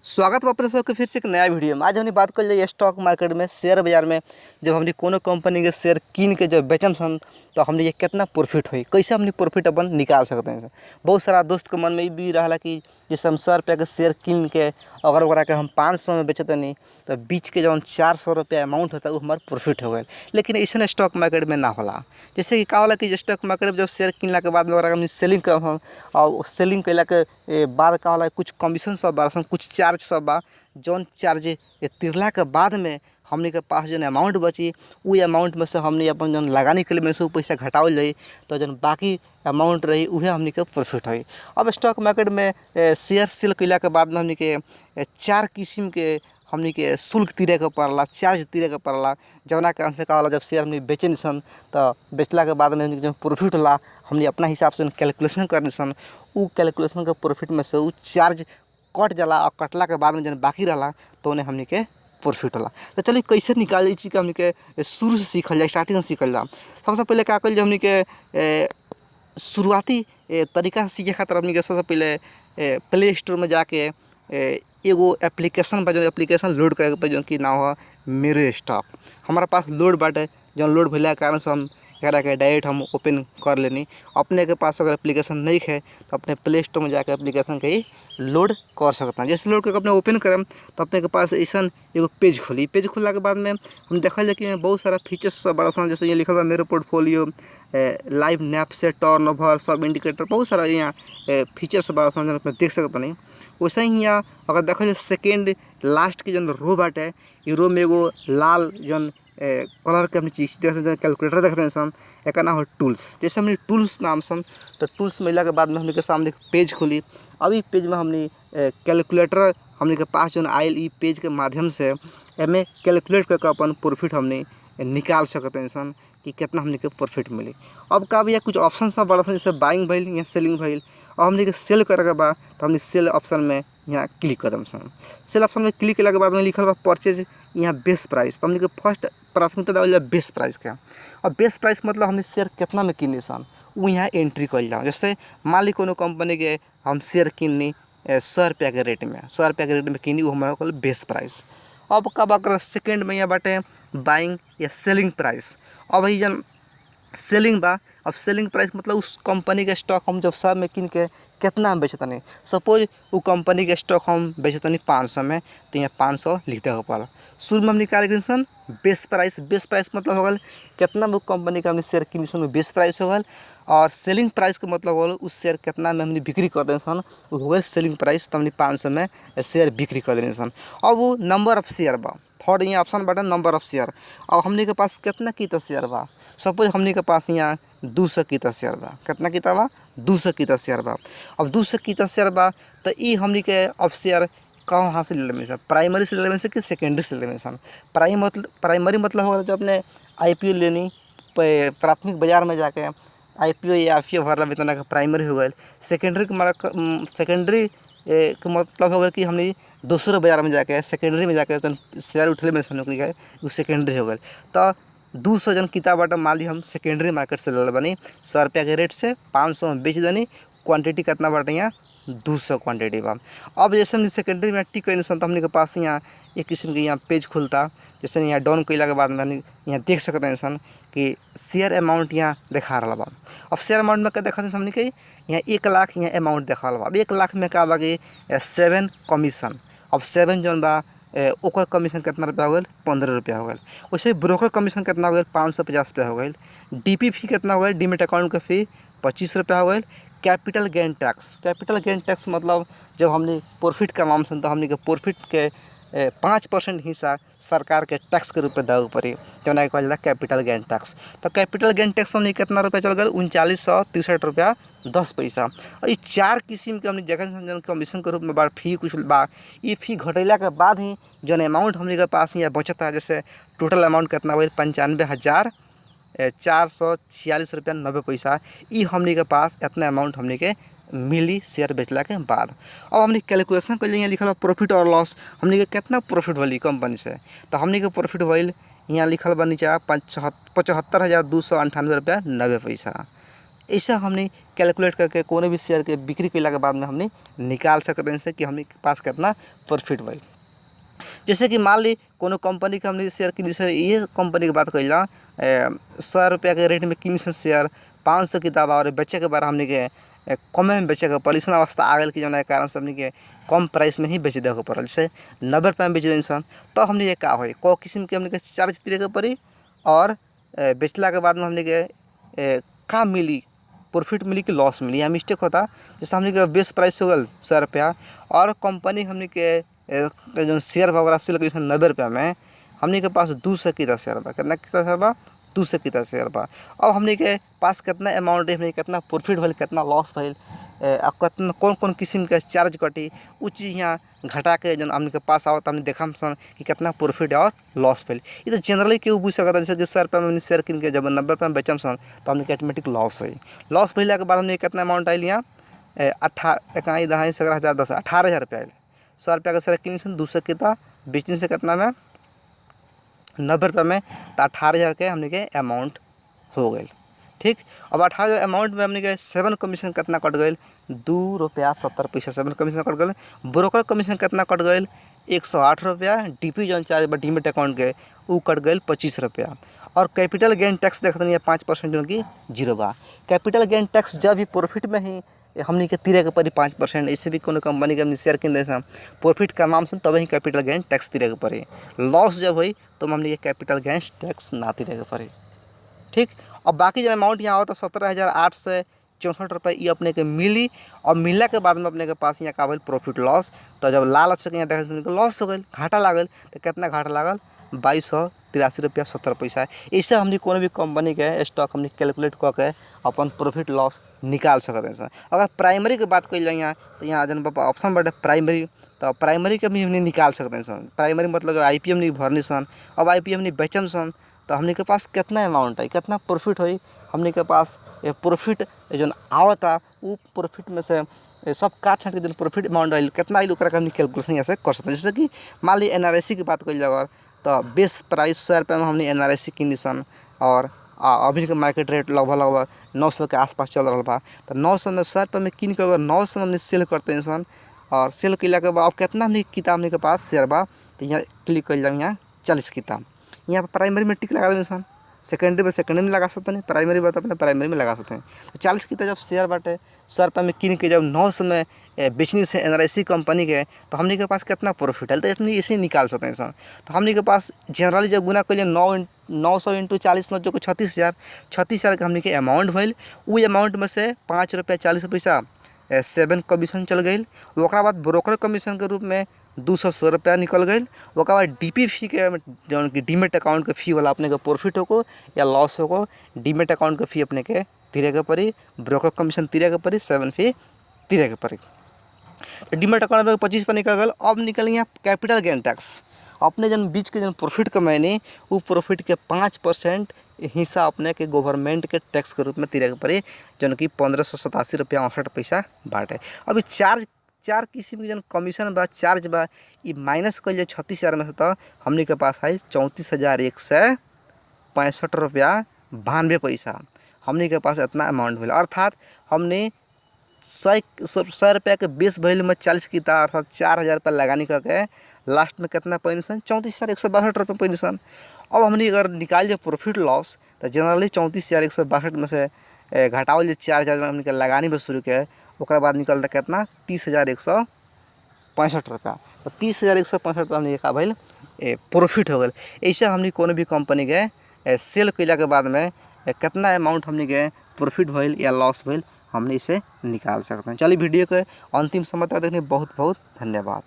स्वागत बा अपने सबके फिर से एक नया वीडियो में। आज हमनी बात कइल जाई स्टॉक मार्केट में, शेयर बाजार में जब हमनी कोनो कंपनी के शेयर कीन के जब बेचम सन तो हमनी के कितना प्रॉफिट होई, कैसे हमनी प्रॉफिट अपन निकाल सकते हैं। बहुत सारा दोस्त के मन में ई भी रहला कि जैसे हम 100 रुपया के शेयर कीन के अगर ओकरा के हम 500 में बेचतनी तो बीच के जौन 400 रुपया अमाउंट होता उ हमार प्रॉफिट हो गइल। लेकिन ऐसन स्टॉक मार्केट में ना होला। जैसे कि का होला कि स्टॉक मार्केट में जब शेयर किनला के बाद में ओकरा के हमनी सेलिंग करब हम और सेलिंग कइला के बाद का होला कुछ कमीशन सब बा, कुछ चार्ज सब बा, जौन चार्ज तिरला के बाद में हमनी के पास जौन अमाउंट बची उ अमाउंट में से हमनी अपन जौन लगानी कइले में से उ पैसा घटावल जाई तो जौन बाकी अमाउंट रही उहे हमनी के प्रॉफिट होई। अब स्टॉक मार्केट में शेयर सेल कइला के बाद में हमनी के चार किस्म के हमनी के शुल्क तिरे के पड़ला, चार्ज तिरे के पड़ला, जौना कारण से का होला जब शेयर हमनी बेचनी सन तो बेचला के बाद में हमनी के जौन प्रॉफिट होला हमनी अपना हिसाब से कैलकुलेशन करनी सन, उ कैलकुलेशन के प्रॉफिट में से उ चार्ज कट जाला और कटला के बाद में जौन बाकी रहला तो उन्हें हमनी के प्रॉफिट होला। तो चलिए कैसे निकाली ई चीज़ के हमनी के शुरू से सीखल जाए, स्टार्टिंग से सीखल जाए। सबसे पहले का कइल जाए हमनी के शुरुआती तरीका से सीखे खातिर हमनी के सबसे पहले प्ले स्टोर में जाके एगो एप्लीकेशन बा, जो एप्लीकेशन लोड करे के जौन कि नाम ह मेरो स्टॉक। हमारा पास लोड बाटे, जौन लोड भइला के कारण से हम एकरा के डायरेक्ट हम ओपन कर लेनी। अपने के पास अगर एप्लीकेशन नहीं है तो अपने प्ले स्टोर में जाके एप्लीकेशन के ही लोड कर सकते हैं। जैसे लोड करके अपने ओपन करम तो अपने के पास ऐसा एगो पेज खुली। पेज खुलला के बाद में हम देखल जाए कि बहुत सारा फीचर्स सब बड़ा सा, जैसे ये लिखल बा मेरो पोर्टफोलियो, लाइव नैप से टर्न ओवर, सब इंडिकेटर, बहुत सारा यहाँ फीचर्स बड़ा सा अपने देख सकते नहीं। वैसे ही यहाँ अगर देखल जाए सेकेंड लास्ट के जौन रो बाटे, ई रो में एगो लाल जौन कलर के हमनी चीज देख सकते हैं, कैलकुलेटर देखते हैं सन, एकर नाम है टूल्स। जैसे हमनी टूल्स नाम सन तो टूल्स मिला के बाद में हमनी के सामने एक पेज खुली। अब ई पेज में हमनी कैलकुलेटर हमनी के पास जौन आयल ई पेज के माध्यम से एमे कैलकुलेट करके अपन प्रॉफिट हमनी निकाल सकते हैं सन कि कितना हमनी के प्रॉफिट मिली। अब का भैया कुछ ऑप्शन सब बड़ा सन, जैसे बाइंग भइल या सेलिंग भइल। अब हमनी के सेल करे के बा तो हमनी सेल ऑप्शन में यहाँ क्लिक करम सन। सेल ऑप्शन में क्लिक कइला के बाद में लिखल बा परचेज यहाँ बेस प्राइस, तो हमनी के फर्स्ट प्राथमिकता देवल जाए बेस प्राइस के। अब बेस प्राइस मतलब हमनी शेयर कितना में किननी सन उ यहाँ एंट्री कइल जाओ। जैसे मान ली कोनो कंपनी के हम शेयर किननी 100 रुपया के रेट में, 100 रुपया के रेट में किनी, उ हमारा होल बेस प्राइस। अब का बा सेकेंड में यहाँ बाटे बाइंग या सेलिंग प्राइस। अब ई जन सेलिंग बा, अब सेलिंग प्राइस मतलब उस कंपनी के स्टॉक हम जब 100 में किन के कितना में बेचतनी। सपोज उ कंपनी के स्टॉक हम बेचतनी 500 में तो यहाँ 500 लिख देवे पड़ल। शुरू में हम निकाल सन बेस प्राइस। बेस प्राइस मतलब हो गल कितना वो कंपनी का हमने शेयर किनी सन बेस प्राइस हो गल, और सेलिंग प्राइस के मतलब हो गल उस शेयर कितना में हमने बिक्री कर देने सन उ हो गल सेलिंग प्राइस। तो हमने 500 में शेयर बिक्री कर देने सन। अब वो नंबर ऑफ शेयर बा, थर्ड यहाँ ऑप्शन बाटे नंबर ऑफ शेयर। अब हमने के पास कितना कितना शेयर बा, सपोज हमने के पास यहाँ 200 कितना शेयर बा। कितना कितना बा, 200 कितना शेयर बा। अब 200 कितना शेयर बा तो ई हमने के अब शेयर कहाँ से ले लेने, प्राइमरी से लेने से कि सेकेंडरी से लेने सन। प्राइमरी मतलब हो जब अपने IPO लेनी प्राथमिक बाजार में जाके IPO या IPO भरला इतना का प्राइमरी हो गए। सेकेंडरी के सेकेंडरी के मतलब हो गया कि हमने दूसरे बाजार में जाके सेकेंडरी में जाके शेयर उठले में सन उ सेकेंडरी हो गए। तो 200 जन किताब बाटे मान ली हम सेकेंडरी मार्केट से ले बनी 100 रुपया के रेट से 500 में बेच देनी। क्वान्टिटी कितना बाटे यहाँ 200 क्वान्टिटी बा। अब जैसे हमने सेकेंडरी में टिक कइनी सन तो हमने के पास यहाँ एक किस्म के यहाँ पेज खुलता। जैसे यहाँ डाउन कइला के बाद में हमनी यहाँ देख सकते हैं सन कि शेयर अमाउंट यहाँ देखा रहा बा। अब शेयर अमाउंट में का देखा हमने के यहाँ 1 लाख यहाँ अमाउंट देखा रहा बा। अब 1 लाख में का बा कि 7 कमीशन। अब 7 जौन बा ओकर कमीशन कितना रुपया हो गया, 15 रुपया हो गया। वैसे ब्रोकर कमीशन कितना हो गया, 550 रुपया हो गया। DP फी कितना हो गया, डीमेट अकाउंट का फी 25 रुपया हो गया। Capital gain tax, capital gain tax मतलब जब हमने प्रॉफिट कमाम सन तो हमने के प्रॉफिट के 5% हिस्सा सरकार के टैक्स के रूप में देवे पड़ी, जौन कहल जाला कैपिटल गेन टैक्स। तो कैपिटल गेन टैक्स हमने कितना रुपया चल गया, 3963 रुपया 10 पैसा। और ये चार किस्म के हमने जगह जन कमीशन के रूप में बा फी कुछ बा, ये फी घटैला के बाद ही जौन अमाउंट हमने के पास यहाँ बचत है। जैसे टोटल अमाउंट कितना भइल, 95,446 रुपया 90 पैसा। ई हमने के पास इतना अमाउंट हमने के मिली शेयर बेचला के बाद। अब हमने कैलकुलेशन कर लिया, लिखल प्रॉफिट और लॉस, हमने के कितना प्रॉफिट भइल कंपनी से, तो हमने के प्रॉफिट भइल यहाँ लिखल बा नीचा 75,298 रुपया 90 पैसा। ऐसा हमने कैलकुलेट करके कोनो भी शेयर के बिक्री कैला के बाद में हमने निकाल सकते हैं से कि हमने के पास कितना प्रॉफिट भइल। जैसे कि मान ली कोनो कंपनी के हमने शेयर किनी से, ये कंपनी के बात कैला 100 रुपया के रेट में किनी से शेयर 500 किताब और बेचे के बाद हमने के कमे में बेचे के पड़ल। अइसन अवस्था आ गई कि जौन के कारण से हमने के कम प्राइस में ही बेच देवे के पड़ल, जैसे 90 रुपया में बेच देनी सन। तो हमने के का होई, क किस्म के हमने के चार्ज दिए के पड़ी और बेचला के बाद में हमने के का मिली, प्रॉफिट मिली कि लॉस मिली। यहाँ मिस्टेक होता, जैसे हमने के बेस प्राइस हो गल 100 रुपया और कंपनी हमने के जो शेयर वगैरह सेल करी 90 रुपया में, हमने के पास 200 कितना शेयर बा, कितना कितना शेयर बा, 200 कितना शेयर बा। अब हमने के पास कितना अमाउंट है, हमने कितना प्रॉफिट भइल, कितना लॉस भइल, कितना कौन कौन किस्म के चार्ज कटी, उ चीज़ यहाँ घटा के जन हमने के पास आवत हमने देखम सन कि कितना प्रॉफिट और लॉस भइल। ये तो जनरली केहू बुझ सकता, जैसे कि 100 रुपया में हमने शेयर किन के जब 90 रुपया में बेचम सन तो हमने के ऑटोमेटिक लॉस होई। लॉस भइला के बाद हमने कितना अमाउंट आइल यहाँ, अठारह दहाई सत्रह हज़ार दस 18,000 रुपया आयल। 100 रुपया के शेयर किन सन 200 कितना बेचने से कितना में 90 रुपया में, तो 18,000 के हमने के अमाउंट हो गई। ठीक, अब 18,000 अमाउंट में हमने के 7 कमीशन कितना कट गई, 2 रुपया 70 पैसा 7 कमीशन कट गई। ब्रोकर कमीशन कितना कट गई, 108 रुपया। डीपी जौन चार्ज बा डीमेट अकाउंट के उ कट गई 25 रुपया। और कैपिटल गेन टैक्स देखते हैं 5% जौन की 0 बा। कैपिटल गेन टैक्स जब भी प्रॉफिट में ही हमनी के तिरे के पड़ी 5%, ऐसे भी कोनो कंपनी के हमनी शेयर किन दे प्रॉफिट कमाम सन तब ही कैपिटल गेन टैक्स तिरे के पड़ी। लॉस जब होई तो हमनी के कैपिटल गेन टैक्स ना तिरे के पड़ी। ठीक, और बाकी जो अमाउंट यहाँ होता 17,864 रुपये ये अपने के मिली। और मिलने के बाद में अपने के पास यहाँ का भइल प्रॉफिट लॉस। तो जब लाल अक्षर के यहाँ देखे लॉस हो गई, घाटा लागल, तो कितना घाटा लागल, 2,283 रुपया 70 पैसा। ऐसे हमने कोनो भी कंपनी के स्टॉक हमने कैलकुलेट कऽ के अपन प्रॉफिट लॉस निकाल सकते हैं। अगर प्राइमरी के बात कइल जाए यहाँ तो यहाँ जन ऑप्शन बाटे प्राइमरी, तो प्राइमरी के भी हमने निकाल सकते हैं सन। प्राइमरी मतलब I P हमने भरनी सन, अब I P हमने बेचम सन तो हमने के पास कितना अमाउंट है, कितना प्रॉफिट होई, हमने के पास प्रॉफिट जो आवता उ प्रॉफिट में से सब काट छाट के जो प्रॉफिट अमाउंट आइल कितना आइल ओकरा के हमने कैलकुलेशन यहाँ से कर सकते हैं। जैसे कि मान ली एन आर आई सी की बात कइल जाए अगर, तो बेस प्राइस 100 रुपये में हमने एन आर आई सी किनी सन और अभी के मार्केट रेट लगभग लगभग 900 के आसपास चल रहा बा। तो 900 में 100 रुपये में किन के अगर 900 में हमने सेल करते हैं सन और सेल कैला के बाद अब कितना हमने किताब हमने के पास शेयर बा, तो यहाँ क्लिक कर जाए यहाँ 40 किताब, यहाँ पर प्राइमरी में टिक लगा दें सन, सेकेंडरी में सेकेंडरी में लगा सकते हैं, प्राइमरी बात अपने प्राइमरी में लगा सकते हैं। तो 40 किताब जब शेयर बाटे 100 रुपये में किन के जब 900 में बेचनी से एन आर आई सी कंपनी के, तो हमने के पास कितना प्रॉफिट है, तो इतनी इसे निकाल सकते हैं सर। तो हमने के पास जनरली जब गुना कर 900 इंटू 40 नौ जो 36,000, 36,000 के हमने के अमाउंट भइल। उ अमाउंट में से 5 रुपया 40 पैसा 7 कमीशन चल गई। ओकरा बाद ब्रोकर कमीशन के रूप में 200 रुपया निकल गई। ओकरा बाद डी पी फी के जौन कि डीमेट अकाउंट के फी वाला अपने के प्रॉफिट होको या लॉस होको, डीमेट अकाउंट के फी अपने के तिरे के पड़ी, ब्रोकर कमीशन तिरे के पड़ी, 7 फी तिरे के पड़ी। तो डीमेट अकाउंट में 25 पर निकल गल। अब निकल गया कैपिटल गेन टैक्स। अपने जन बीच के जन प्रॉफिट कमैनी उ प्रॉफिट के 5% हिस्सा अपने के गवर्नमेंट के टैक्स के रूप में तिरे के पड़ी, जौन कि 1,587 रुपया 68 पैसा बाटे। अभी चार किस्म के जौन कमीशन बा चार्ज बा ई माइनस कइल जाए 36,000 में से, तो हमनी के पास आई 34,165 रुपया 92 पैसा हमनी के पास इतना अमाउंट भेल। अर्थात हमने 100 रुपया के बेस वैल्यू में 40 किताब अर्थात 4,000 रुपया लगानी करके लास्ट में कितना पैनी सन, 34,162 रुपया पैनी सन। अब हमने अगर निकाल जाए प्रॉफिट लॉस तो जनरली 34,162 में से घटावल जाए 4,000 हमने के लगानी में शुरू के, ओकरा बाद निकलता कितना 30,165 रुपया। तो 30,165 रुपया हमने का भइल प्रॉफिट हो गल। ऐसे हमने कोनो भी कंपनी के सेल कैला के बाद में कितना अमाउंट हमने के प्रॉफिट भइल या लॉस भइल हमने इसे निकाल सकते हैं। चलिए वीडियो के अंतिम समय तक देखने बहुत बहुत धन्यवाद।